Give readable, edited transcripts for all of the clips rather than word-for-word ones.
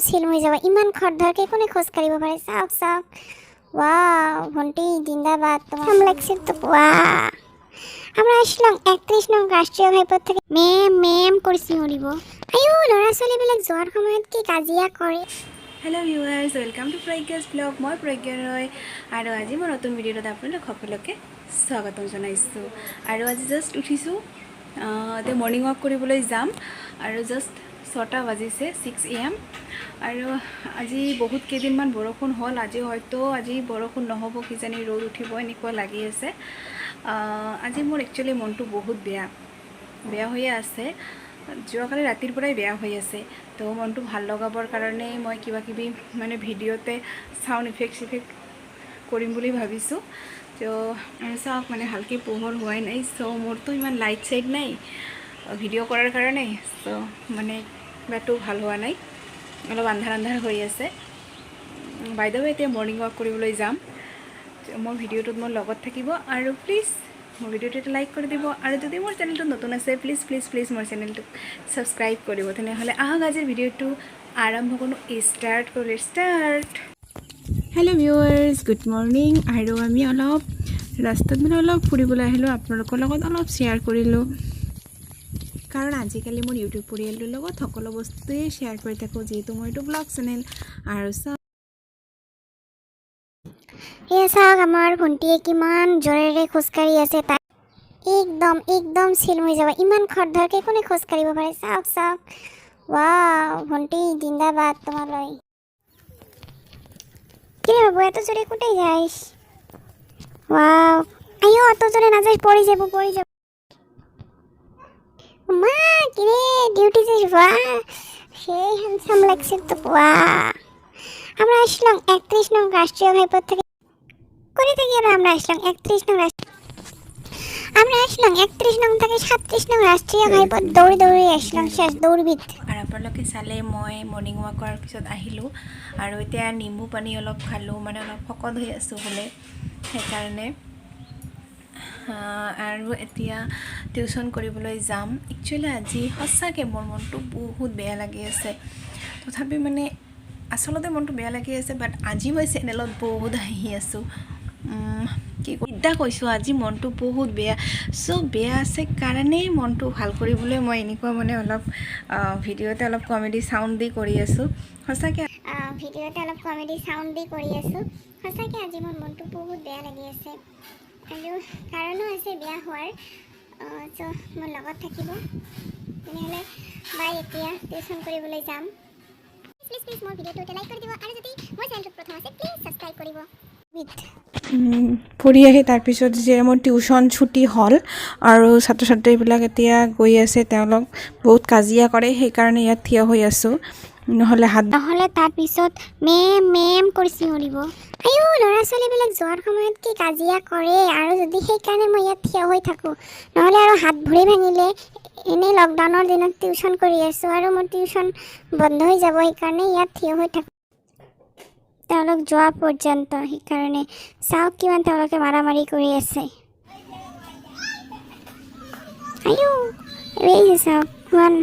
চিলম হৈ যাব। ইমান খৰধৰকৈ কোনে খোজ কাঢ়িব পাৰে? চাওক চাওক। ৱাও, ভণ্টি জিন্দাবাদ, তোমাৰ লাগছে তো। ওয়া, আমৰা আসলাম 31 নং ৰাষ্ট্ৰীয় ঘাইপথ থেকে। মেম মেম কৰি চিঞৰিব। আইও, ল'ৰা ছোৱালীবিলাক যোৱাৰ সময়ত কি কাজিয়া কৰে! Hello viewers, welcome to Pragya's vlog. মই প্ৰজ্ঞা ৰয় আৰু আজি মই নতুন ভিডিঅ'টোত আপোনালোক সকলোকে স্বাগতম জনাইছোঁ। আৰু আজি জাষ্ট উঠিছোঁ, এতিয়া মৰ্ণিং ৱাক কৰিবলৈ যাম আৰু জাষ্ট 6টা বাজিছে, 6 এ.এম. আৰু আজি বহুত কেইদিনমান বৰষুণ হ'ল। আজি হয়তো আজি বৰষুণ নহ'ব কিজানি, ৰ'দ উঠিব এনেকুৱা লাগি আছে। আজি মোৰ একচুৱেলি মনটো বহুত বেয়া বেয়া হৈয়ে আছে। যোৱাকালি ৰাতিৰ পৰাই বেয়া হৈ আছে। তো মনটো ভাল লগাবৰ কাৰণে মই কিবা কিবি মানে ভিডিঅ'তে চাউণ্ড ইফেক্ট চিফেক্ট কৰিম বুলি ভাবিছোঁ। তো আৰু চাওক, মানে ভালকৈ পোহৰ হোৱাই নাই। চ' মোৰতো ইমান লাইট চাইট নাই ভিডিঅ' কৰাৰ কাৰণে। চ' মানে কিবাটো ভাল হোৱা নাই, অলপ আন্ধাৰ আন্ধাৰ হৈ আছে। বাইদেউ, এতিয়া মৰ্ণিং ৱাক কৰিবলৈ যাম। মোৰ ভিডিঅ'টোত মোৰ লগত থাকিব আৰু প্লিজ মোৰ ভিডিঅ'টো এটা লাইক কৰি দিব আৰু যদি মোৰ চেনেলটো নতুন আছে, প্লিজ প্লিজ প্লিজ মোৰ চেনেলটোক ছাবস্ক্ৰাইব কৰিব। তেনেহ'লে আহক, আজিৰ ভিডিঅ'টো আৰম্ভ কৰোঁ, ষ্টাৰ্ট কৰোঁ, start. Hello viewers, good morning. আৰু আমি অলপ ৰাস্তাত মানে অলপ ফুৰিবলৈ আহিলোঁ, আপোনালোকৰ লগত অলপ শ্বেয়াৰ কৰিলোঁ, কাৰণ আজিকালি মোৰ ইউটিউব পৰিয়ালটোৰ লগত সকলো বস্তুৱেই শ্বেয়াৰ কৰি থাকোঁ, যিহেতু মোৰ এইটো ব্লগ চেনেল। আৰু চাওক। এয়া চাওক, আমাৰ ভণ্টিয়ে কিমান জোৰেৰে খোজকাঢ়ি আছে। তাই একদম একদম চিলম হৈ যাব। ইমান খৰধৰকৈ কোনে খোজ কাঢ়িব পাৰে? চাওক চাওক। ৱাও, ভণ্টি জিন্দাবাদ তোমালৈ। কিরে বাবু, এত জোরে কোথায় যাস? ওয়াও, আইও, অত জোরে না যাস, পড়ে যাবো, পড়ে যাবো। মা, কিরে, ডিউটি যাস? বাহ, সেই হ্যান্ডসাম লাগছে তো। ওয়া, আমরা আসলাম 31 নং রাষ্ট্রীয় ঘাইপথ থেকে করে থাকি আর আমরা আসলাম 31 নং রাষ্ট্র আমরা আসলাম 31 নং থেকে 37 নং ৰাষ্ট্ৰীয় ঘাইপথ দৌৰি দৌৰি আসলাম। শেষ দৌৰবিদ। আৰু আপোনালোকে চালে, মই মৰ্ণিং ৱাক কৰাৰ পিছত আহিলোঁ আৰু এতিয়া নিম্বু পানী অলপ খালোঁ, মানে অলপ শকত হৈ আছোঁ বোলে, সেইকাৰণে। আৰু এতিয়া টিউশ্যন কৰিবলৈ যাম। একচুৱেলি আজি সঁচাকৈ মোৰ মনটো বহুত বেয়া লাগি আছে। তথাপি মানে আচলতে মনটো বেয়া লাগি আছে, বাট আজি মই চেনেলত বহুত হাঁহি আছোঁ। কি বিদ্যা কৈছোঁ, আজি মনটো বহুত বেয়া। চ' বেয়া আছে কাৰণেই মনটো ভাল কৰিবলৈ মই এনেকুৱা মানে অলপ ভিডিঅ'তে অলপ কমেডি চাউণ্ড দি কৰি আছোঁ সঁচাকৈ। ভিডিঅ'তে অলপ কমেডি চাউণ্ড দি কৰি আছোঁ। সঁচাকৈ আজি মোৰ মনটো বহুত বেয়া লাগি আছে আৰু কাৰণো আছে বেয়া হোৱাৰ। চ' মোৰ লগত থাকিব। তেনেহ'লে বাই, এতিয়া টিউশ্যন কৰিবলৈ যাম। প্লিজ প্লিজ মোৰ ভিডিঅ'টো এটা লাইক কৰি দিব আৰু যদি মোৰ চেনেলটোত প্ৰথম আছে, প্লিজ ছাবস্ক্ৰাইব কৰিব। উইথ ফুৰি আহি তাৰপিছত যে মোৰ টিউশ্যন ছুটি হ'ল আৰু ছাত্ৰ ছাত্ৰীবিলাক এতিয়া গৈ আছে। তেওঁলোক বহুত কাজিয়া কৰে, সেইকাৰণে ইয়াত থিয় হৈ আছোঁ, নহ'লে হাত নহ'লে তাৰপিছত মেম মেম কৰি চিঞৰিব। আইও, ল'ৰা ছোৱালীবিলাক যোৱাৰ সময়ত কি কাজিয়া কৰে! আৰু যদি সেইকাৰণে মই ইয়াত থিয় হৈ থাকোঁ, নহ'লে আৰু হাত ভৰি ভাঙিলে। এনেই লকডাউনৰ দিনত টিউশ্যন কৰি আছোঁ আৰু মোৰ টিউশ্যন বন্ধ হৈ যাব। সেইকাৰণে ইয়াত থিয় হৈ থাকোঁ তেওঁলোক যোৱা পৰ্যন্ত। সেইকাৰণে চাওক, কিমান তেওঁলোকে মাৰামাৰি কৰি আছে। আইও, এই যে চাওক, কিমান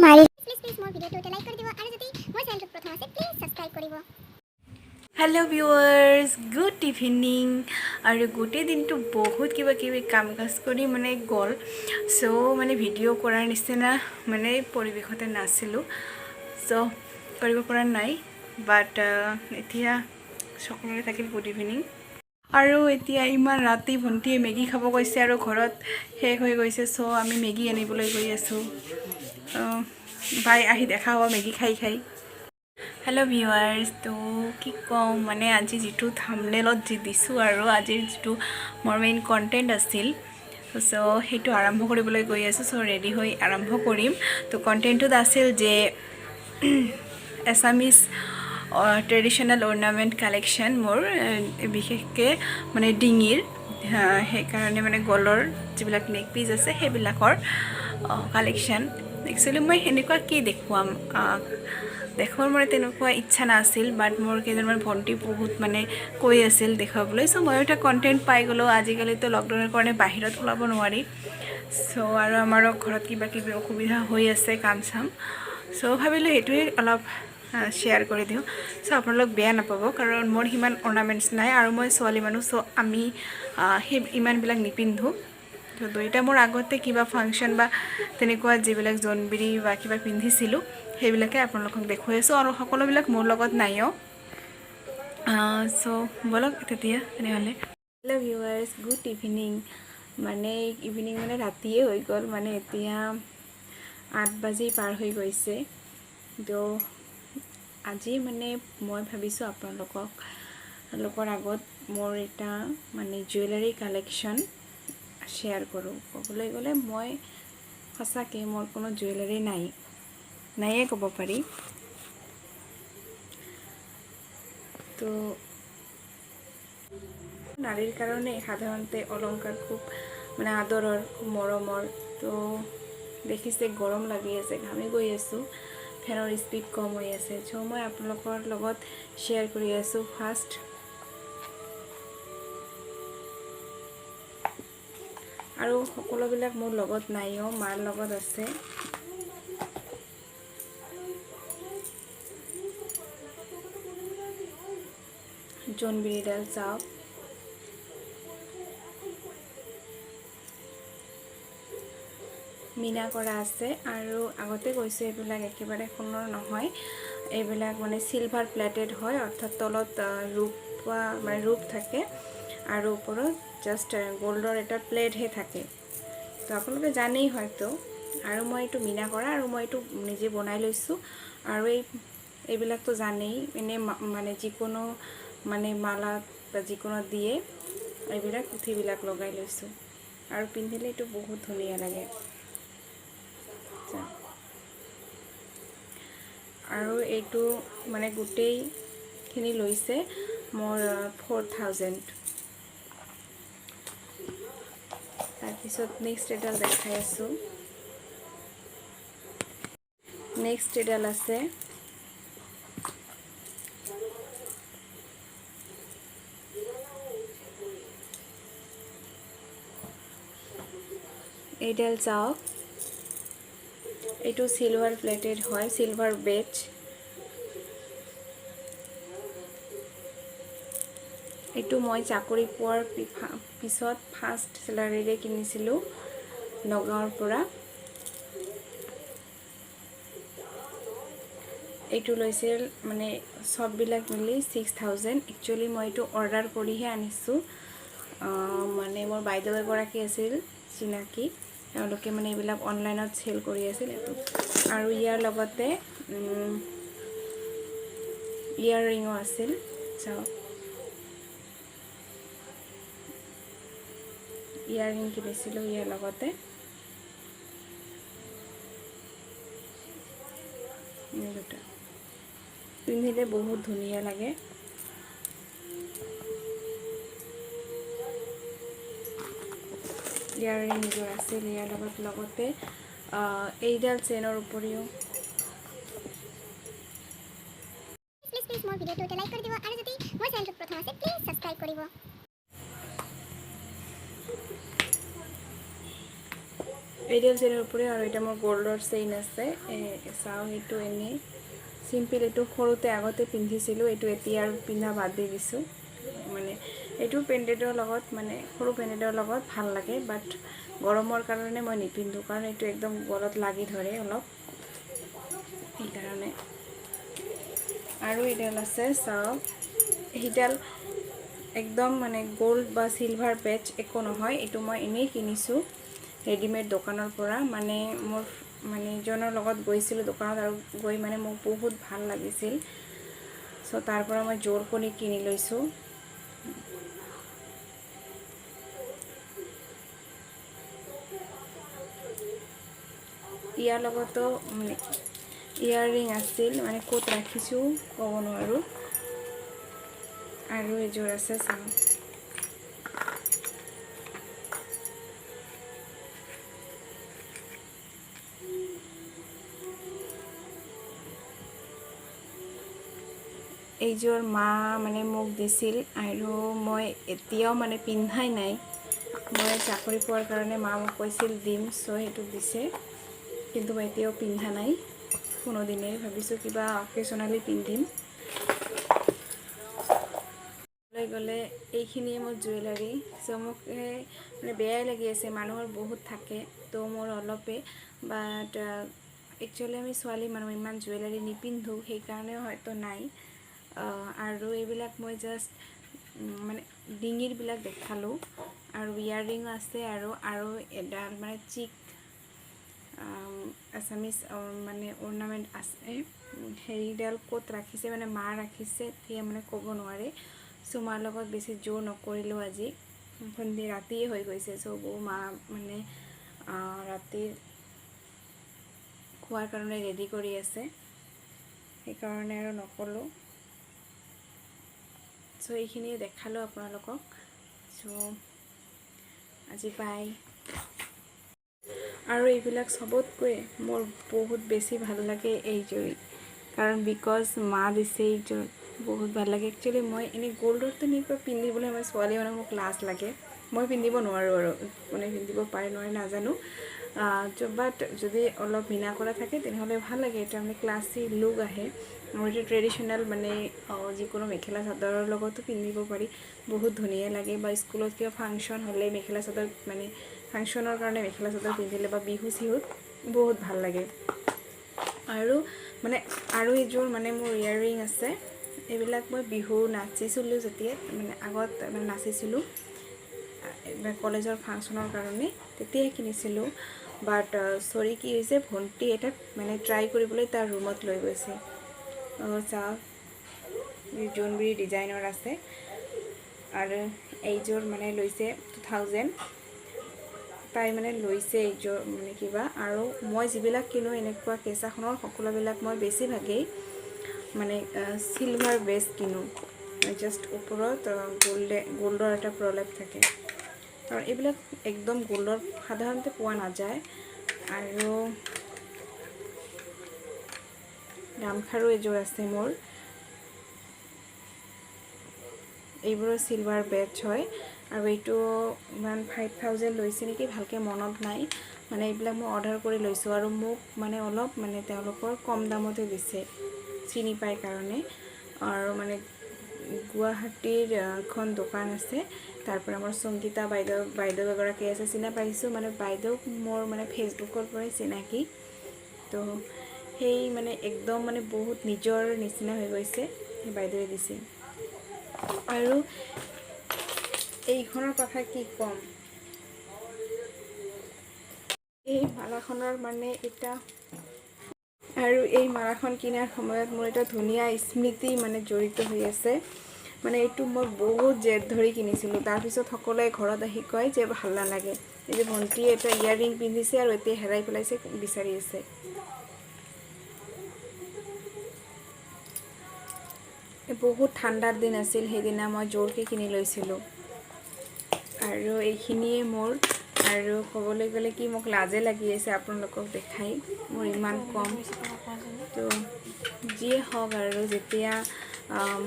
মাৰি। প্লিজ প্লিজ মোৰ ভিডিঅ'টো এটা লাইক কৰি দিব আৰু যদি মোৰ চেনেলটোত প্ৰথম আছে, প্লিজ ছাবস্ক্ৰাইব কৰিব। Hello' viewers, good evening. আৰু গোটেই দিনটো বহুত কিবা কিবি কাম কাজ কৰি মানে গ'ল। চ' মানে ভিডিঅ' কৰাৰ নিচিনা মানে পৰিৱেশতে নাছিলোঁ, চ' কৰিব পৰা নাই। বাট এতিয়া সকলোৰে থাকিল গুড ইভিনিং। আৰু এতিয়া ইমান ৰাতি ভণ্টিয়ে মেগী খাব কৈছে আৰু ঘৰত শেষ হৈ গৈছে। চ' আমি মেগী আনিবলৈ গৈ আছোঁ। বাই, আহি দেখা হ'ব মেগী খাই খাই। হেল্ল' ভিউৱাৰ্ছ, তো কি ক'ম, মানে আজি যিটো থামনেলত যি দিছোঁ আৰু আজিৰ যিটো মোৰ মেইন কণ্টেণ্ট আছিল, চ' সেইটো আৰম্ভ কৰিবলৈ গৈ আছোঁ। চ' ৰেডি হৈ আৰম্ভ কৰিম। তো কণ্টেণ্টটোত আছিল যে এছামিজ ট্ৰেডিশ্যনেল অৰ্নামেণ্ট কালেকশ্যন, মোৰ বিশেষকৈ মানে ডিঙিৰ, সেইকাৰণে মানে গলৰ যিবিলাক নেক পিচ আছে, সেইবিলাকৰ কালেকশ্যন। একচুৱেলি মই সেনেকুৱা কি দেখুৱাম, দেখুৱাৰ মানে তেনেকুৱা ইচ্ছা নাছিল, বাট মোৰ কেইজনমান ভণ্টি বহুত মানে কৈ আছিল দেখুৱাবলৈ। চ' ময়ো এটা কণ্টেণ্ট পাই গ'লোঁ। আজিকালিতো লকডাউনৰ কাৰণে বাহিৰত ওলাব নোৱাৰি। চ' আৰু আমাৰো ঘৰত কিবা কিবি অসুবিধা হৈ আছে, কাম চাম। চ' ভাবিলোঁ সেইটোৱে অলপ শ্বেয়াৰ কৰি দিওঁ। চ' আপোনালোক বেয়া নাপাব, কাৰণ মোৰ সিমান অৰ্নামেণ্টছ নাই আৰু মই ছোৱালী মানুহ। চ' আমি সেই ইমানবিলাক নিপিন্ধোঁ। তো দুইটা মোৰ আগতে কিবা ফাংচন বা তেনেকুৱা যিবিলাক জোনবিৰি বা কিবা পিন্ধিছিলোঁ, সেইবিলাকে আপোনালোকক দেখুৱাই আছোঁ আৰু সকলোবিলাক মোৰ লগত নাইও। চ' ব'লক তেতিয়া তেনেহ'লে। Hello' viewers, good evening. মানে ইভিনিং মানে ৰাতিয়ে হৈ গ'ল, মানে এতিয়া 8 বাজি পাৰ হৈ গৈছে। তো আজি মানে মই ভাবিছোঁ আপোনালোকক লোকৰ আগত মোৰ এটা মানে জুৱেলাৰী কালেকশ্যন শ্বেয়াৰ কৰোঁ। ক'বলৈ গ'লে মই সঁচাকৈ মোৰ কোনো জুৱেলাৰী নাই, নাইয়ে ক'ব পাৰি। তো নাৰীৰ কাৰণে সাধাৰণতে অলংকাৰ খুব মানে আদৰৰ, খুব মৰমৰ। তো দেখিছে, গৰম লাগি আছে, ঘামি গৈ আছোঁ, ফেনৰ স্পীড কম হৈ আছে। চ' মই আপোনালোকৰ লগত শ্বেয়াৰ কৰি আছোঁ ফাৰ্ষ্ট। আৰু সকলোবিলাক মোৰ লগত নাইও, মাৰ লগত আছে। জোনবিৰিডাল চাওক। মীনা কৰা আছে আৰু আগতে কৈছোঁ, এইবিলাক একেবাৰে সোণৰ নহয়। এইবিলাক মানে চিলভাৰ প্লেটেড হয়, অৰ্থাৎ তলত ৰূপ মানে ৰূপ থাকে আৰু ওপৰত জাষ্ট গ'ল্ডৰ এটা প্লেটহে থাকে। তো আপোনালোকে জানেই হয়তো। আৰু মই এইটো মীনা কৰা আৰু মই এইটো নিজে বনাই লৈছোঁ। আৰু এইবিলাকতো জানেই, এনেই মানে যিকোনো মানে মালাত বা যিকোনো দিয়ে এইবিলাক পুঁথিবিলাক লগাই লৈছোঁ আৰু পিন্ধিলে এইটো বহুত ধুনীয়া লাগে। আৰু এইটো মানে গোটেইখিনি লৈছে মোৰ 4000। তাৰপিছত নেক্সট এডাল দেখাই আছোঁ। নেক্সট এডাল আছে। এইডাল চাওক, এইটো চিলভাৰ প্লেটেড হয়, চিলভাৰ বেচ। এইটো মই চাকৰি পোৱাৰ পিছত ফাৰ্ষ্ট চেলাৰীৰে কিনিছিলোঁ নগাঁৱৰ পৰা। এইটো লৈছিল মানে চববিলাক মিলি 6000। একচুৱেলি মই এইটো অৰ্ডাৰ কৰিহে আনিছোঁ। মানে মোৰ বাইদেউ এগৰাকী আছিল চিনাকি, তেওঁলোকে মানে এইবিলাক অনলাইনত চেল কৰি আছিল এইটো। আৰু ইয়াৰ লগতে ইয়াৰ ৰিঙো আছিল। চাওক, ইয়াৰ ৰিং কিনিছিলোঁ ইয়াৰ লগতে। এই দুটা পিন্ধিলে বহুত ধুনীয়া লাগে। ইয়াৰ ৰিং এযোৰ আছিল ইয়াৰ লগত। লগতে এইডাল চেইনৰ উপৰিও প্লিজ প্লিজ, মোৰ ভিডিঅ'টো এটা লাইক কৰি দিব আৰু যদি মোৰ চেনেলটোত প্ৰথম আছে, প্লিজ ছাবস্ক্ৰাইব কৰিব। এইডাল চেইনৰ উপৰিও আৰু এটা মোৰ গ'ল্ডৰ চেইন আছে। চাওঁ, এইটো এনেই চিম্পল। এইটো সৰুতে আগতে পিন্ধিছিলোঁ, এইটো এতিয়া আৰু পিন্ধা বাদ দি দিছোঁ। মানে এইটো পেণ্ডেণ্টৰ লগত, মানে সৰু পেণ্ডেণ্টৰ লগত ভাল লাগে, বাট গৰমৰ কাৰণে মই নিপিন্ধোঁ, কাৰণ এইটো একদম গলত লাগি ধৰে অলপ, সেইকাৰণে। আৰু এইডাল আছে, চাওক। সেইডাল একদম মানে গ'ল্ড বা চিলভাৰ পেচ একো নহয়। এইটো মই এনেই কিনিছোঁ ৰেডিমেড দোকানৰ পৰা। মানে মোৰ মানে ইজনৰ লগত গৈছিলোঁ দোকানত আৰু গৈ মানে মোক বহুত ভাল লাগিছিল। চ' তাৰ পৰা মই জোৰ কৰি কিনি লৈছোঁ। ইয়াৰ লগতো মানে ইয়াৰ ৰিং আছিল, মানে ক'ত ৰাখিছোঁ ক'ব নোৱাৰোঁ। আৰু এযোৰ আছে, চাওঁ। এইযোৰ মা মানে মোক দিছিল আৰু মই এতিয়াও মানে পিন্ধাই নাই। মই চাকৰি পোৱাৰ কাৰণে মা মোক কৈছিল দিম, চ' সেইটো দিছে, কিন্তু মই এতিয়াও পিন্ধা নাই। কোনোদিনেই। ভাবিছোঁ কিবা অকেজনেলি পিন্ধিম। লৈ গ'লে এইখিনিয়ে মোৰ জুৱেলাৰী। চ' মোক মানে বেয়াই লাগি আছে, মানুহৰ বহুত থাকে, তো মোৰ অলপে। বাট একচুৱেলি আমি ছোৱালী মানুহ ইমান জুৱেলাৰী নিপিন্ধোঁ, সেইকাৰণেও হয়তো নাই। আৰু এইবিলাক মই জাষ্ট মানে ডিঙিৰবিলাক দেখালোঁ আৰু ইয়াৰৰিং আছে আৰু আৰু এডাল মানে চিক আছামিজ মানে অৰ্ণামেণ্ট আছে। সেইডাল ক'ত ৰাখিছে, মানে মা ৰাখিছে, সেয়া মানে ক'ব নোৱাৰে। চ' মাৰ লগত বেছি জোৰ নকৰিলোঁ। আজি সন্ধিয়া ৰাতিয়ে হৈ গৈছে। চ' বৌ মা মানে ৰাতিৰ খোৱাৰ কাৰণে ৰেডি কৰি আছে, সেইকাৰণে আৰু নক'লোঁ। চ' এইখিনিয়ে দেখালোঁ আপোনালোকক। চ' আজি বাই। আৰু এইবিলাক চবতকৈ মোৰ বহুত বেছি ভাল লাগে এইযোৰ, কাৰণ because মা দিছে এইযোৰ, বহুত ভাল লাগে। একচুৱেলি মই এনেই গ'ল্ডৰ তেনেকুৱা পিন্ধিবলৈ মই ছোৱালী মানুহ, মোক লাজ লাগে, মই পিন্ধিব নোৱাৰোঁ। আৰু কোনে পিন্ধিব পাৰে নোৱাৰে নাজানো, বাট যদি অলপ মীনা কৰা থাকে তেনেহ'লে ভাল লাগে। এটা মানে ক্লাছী লুক আহে আৰু এইটো ট্ৰেডিশ্যনেল মানে যিকোনো মেখেলা চাদৰৰ লগতো পিন্ধিব পাৰি, বহুত ধুনীয়া লাগে। বা স্কুলত কিবা ফাংচন হ'লে মেখেলা চাদৰ, মানে ফাংচনৰ কাৰণে মেখেলা চাদৰ পিন্ধিলে বা বিহু চিহুত বহুত ভাল লাগে। আৰু মানে আৰু এইযোৰ মানে মোৰ ইয়াৰৰিং আছে। এইবিলাক মই বিহু নাচিছিলোঁ যেতিয়া, মানে আগত মানে নাচিছিলোঁ কলেজৰ ফাংচনৰ কাৰণে, তেতিয়াই কিনিছিলোঁ। বাট চৰি, কি হৈছে, ভণ্টি এটা মানে ট্ৰাই কৰিবলৈ তাৰ ৰুমত লৈ গৈছে। চাওক, জোনবিৰি ডিজাইনৰ আছে। আৰু এইযোৰ মানে লৈছে 2000, তাই মানে লৈছে এইযোৰ মানে কিবা। আৰু মই যিবিলাক কিনো এনেকুৱা কেঁচাখনৰ সকলোবিলাক মই বেছিভাগেই মানে চিলভাৰ বেছ কিনো, জাষ্ট ওপৰত গ'ল্ডৰ এটা প্ৰলেপ থাকে, কাৰণ এইবিলাক একদম গ'ল্ডৰ সাধাৰণতে পোৱা নাযায়। আৰু গামখাৰু এযোৰ আছে মোৰ, এইবোৰো চিলভাৰ বেচ হয়। আৰু এইটো ইমান 5000 লৈছে নেকি, ভালকৈ মনত নাই। মানে এইবিলাক মই অৰ্ডাৰ কৰি লৈছোঁ আৰু মোক মানে অলপ মানে তেওঁলোকৰ কম দামতে দিছে চিনি পাই কাৰণে। আৰু মানে গুৱাহাটীৰ এখন দোকান আছে, তাৰ পৰা আমাৰ সংগীতা বাইদেউ এগৰাকী আছে, চিনা পাইছোঁ। মানে বাইদেউক মোৰ মানে ফেচবুকৰ পৰাই চিনাকি, তো সেই মানে একদম মানে বহুত নিজৰ নিচিনা হৈ গৈছে, সেই বাইদেৱে দিছে। আৰু এইখনৰ কথা কি ক'ম, এই মালাখনৰ মানে এটা আৰু এই মালাখন কিনাৰ সময়ত মোৰ এটা ধুনীয়া স্মৃতি মানে জড়িত হৈ আছে। মানে এইটো মই বহুত জেদ ধৰি কিনিছিলোঁ, তাৰপিছত সকলোৱে ঘৰত আহি কয় যে ভাল নালাগে। এই যে ভণ্টিয়ে এটা ইয়াৰৰিং পিন্ধিছে আৰু এতিয়া হেৰাই পেলাইছে, বিচাৰি আছে। বহুত ঠাণ্ডাৰ দিন আছিল সেইদিনা, মই জোৰকৈ কিনি লৈছিলোঁ। আৰু এইখিনিয়ে মোৰ। আৰু ক'বলৈ গ'লে কি মোক লাজে লাগি আছে আপোনালোকক দেখাই, মোৰ ইমান কম। তো যিয়ে হওক, আৰু যেতিয়া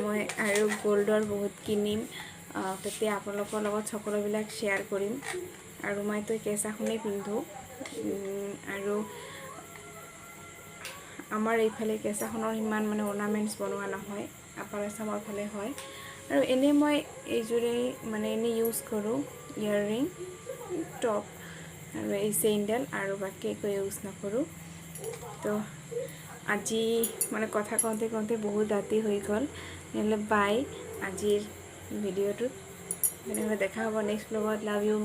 মই আৰু গ'ল্ডৰ বহুত কিনিম তেতিয়া আপোনালোকৰ লগত সকলোবিলাক শ্বেয়াৰ কৰিম। আৰু মইতো কেঁচাখনেই পিন্ধোঁ, আৰু আমাৰ এইফালে কেঁচাখনৰ ইমান মানে অৰ্ণামেণ্টছ বনোৱা নহয়, আপাৰ আছামৰ ফালে হয়। আৰু এনেই মই এইযোৰেই মানে এনেই ইউজ কৰোঁ, ইয়াৰৰিং, টপ আৰু এই চেইনডাল, আৰু বাকী একো ইউজ নকৰোঁ। তো আজি মানে কথা কওঁতে কওঁতে বহুত ৰাতি হৈ গ'ল। তেনেহ'লে বাই আজিৰ ভিডিঅ'টোত, তেনেহ'লে দেখা হ'ব নেক্সট ব্লগত। Love you.